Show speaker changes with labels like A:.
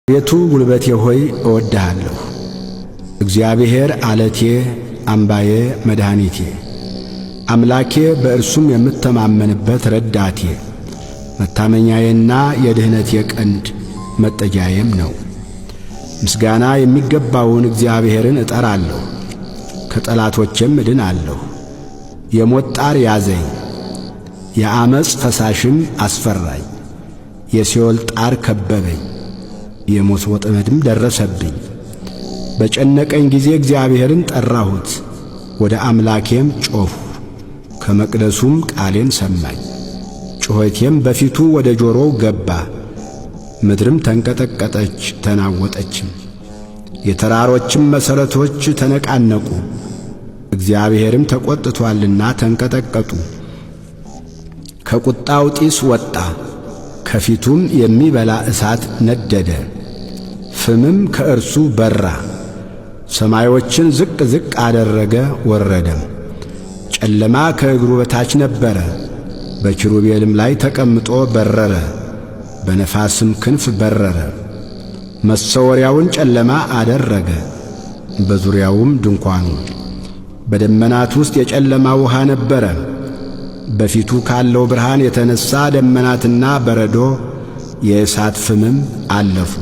A: አቤቱ ጉልበቴ ሆይ እወድሃለሁ። እግዚአብሔር ዓለቴ፣ አምባዬ፣ መድኃኒቴ፣ አምላኬ፣ በእርሱም የምተማመንበት ረዳቴ፣ መታመኛዬና የድኅነቴ ቀንድ መጠጊያዬም ነው። ምስጋና የሚገባውን እግዚአብሔርን እጠራለሁ፣ ከጠላቶቼም እድናለሁ። የሞት ጣር ያዘኝ፣ የዓመፅ ፈሳሽም አስፈራኝ። የሲኦል ጣር ከበበኝ፣ የሞት ወጥመድም ደረሰብኝ። በጨነቀኝ ጊዜ እግዚአብሔርን ጠራሁት፣ ወደ አምላኬም ጮኽሁ። ከመቅደሱም ቃሌን ሰማኝ፣ ጩኸቴም በፊቱ ወደ ጆሮው ገባ። ምድርም ተንቀጠቀጠች ተናወጠችም፣ የተራሮችም መሠረቶች ተነቃነቁ። እግዚአብሔርም ተቈጥቶአልና ተንቀጠቀጡ። ከቁጣው ጢስ ወጣ፣ ከፊቱም የሚበላ እሳት ነደደ፣ ፍምም ከእርሱ በራ። ሰማዮችን ዝቅ ዝቅ አደረገ ወረደም። ጨለማ ከእግሩ በታች ነበረ፣ በኪሩቤልም ላይ ተቀምጦ በረረ፣ በነፋስም ክንፍ በረረ። መሰወሪያውን ጨለማ አደረገ፣ በዙሪያውም ድንኳኑ። በደመናት ውስጥ የጨለማ ውሃ ነበረ። በፊቱ ካለው ብርሃን የተነሣ ደመናትና በረዶ የእሳት ፍምም አለፉ።